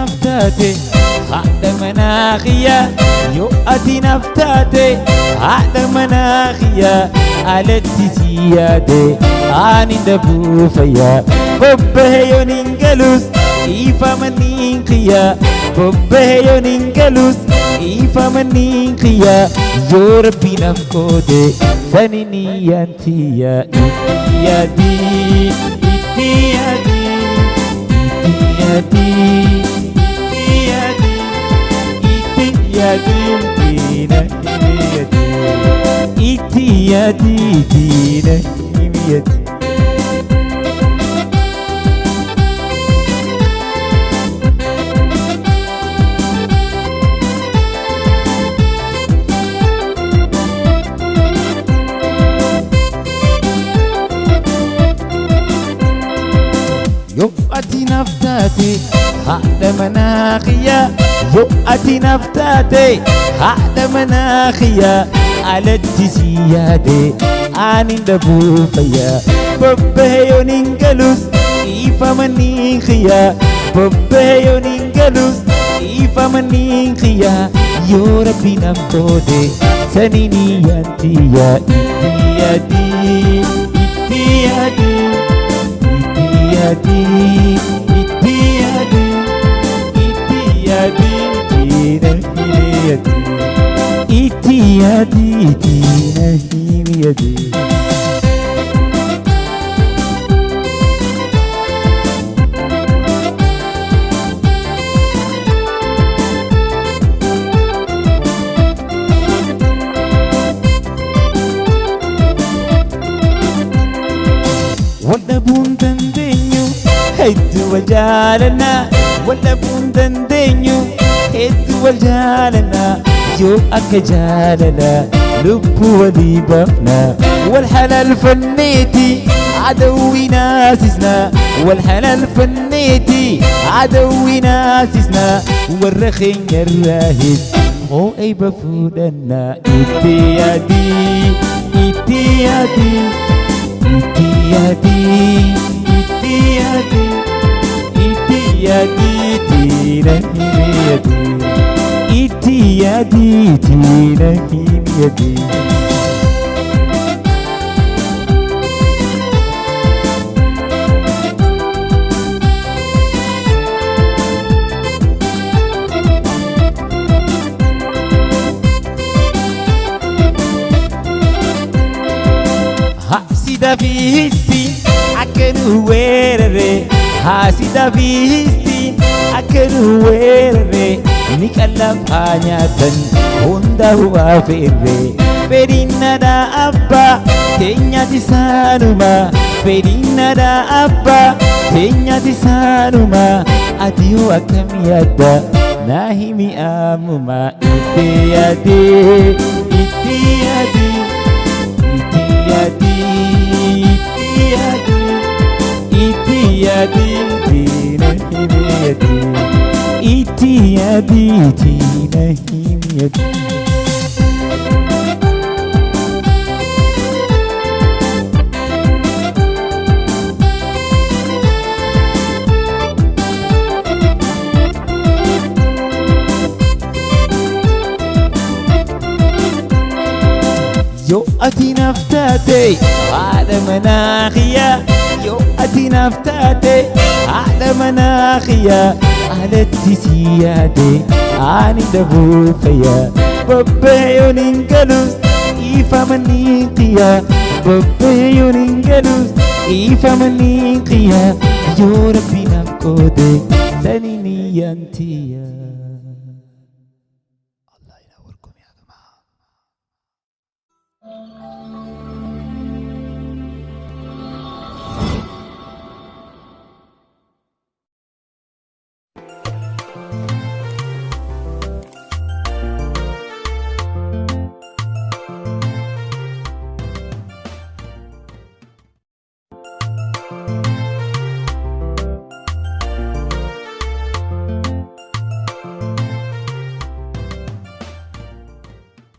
naaf taate haadha manaa kiyya, yoo ati naaf taate haadha manaa kiyya, alatti si yaade ani dhabuu fayya. Bobbahe yoon hin galus dhiifama niin kiyya, bobbahe yoon hin galus dhiifama niin kiyya, yoo Rabbi naaf qoode sani niyyaan tiyya. Itti yaadi, itti yaadi, itti yaadi, itti yaadi, itti yaadi, diina himiyati, itti yaadi, diina himiyati. Yoo ati naaf taate haadha manaa kiyya, yoo ati naaf taate haadha manaa kiyya, alatti si yaade ani dhabuu fayya. Bobbahe yoon hin galus dhiifama niin kiyya, bobbahe yoon hin galus dhiifama niin kiyya, yoo Rabbi naaf qoode sani niyyaan tiyya. Itti yaadi, itti yaadi, itti yaadi, itti yaadi, itti yaadi, diina himiyati, itti yaadi, diina himiyati. Wal dhabuun dandeenyu, hedduu wal jaalanna. Wal dhabuun dandeenyu, hedduu wal jaalanna. Yoo akka jaalala lubbuu walii baafna. Wal halaalfanneeti adawwii naasisna, wal halaalfanneeti adawwii naasisna, warra keenya irraahis hoo'ayba fuudhanna. Itti yaadi, itti yaadi, itti yaadi, itti yaadi, itti yaadi, diina himiyati, itti yaadi, diina himiyati. Haasida fi histi akka nu weerare, haasida fi histi akka nu weerare, ni qallafaa nyaatan hunda hu'aa feerre. Fedhinnadha abbaa teenyaati saanuma, fedhinnadha abbaa teenyaati saanuma, ati yoo akkam yaadda naa himi ammuma. Itti yaadi, itti yaadi, itti yaadi, itti yaadi, itti yaadi, diina himiyati, itti yaadi, diina himiyati. Yoo ati naaf taate haadha manaa kiyya, yoo ati naaf taate haadha manaa kiyya, alatti si yaade ani dhabuu fayya. Bobbahe yoon hin galus dhiifama niin kiyya, bobbahe yoon hin galus dhiifama niin kiyya, yoo Rabbi naaf qoode sani niyyaan tiyya.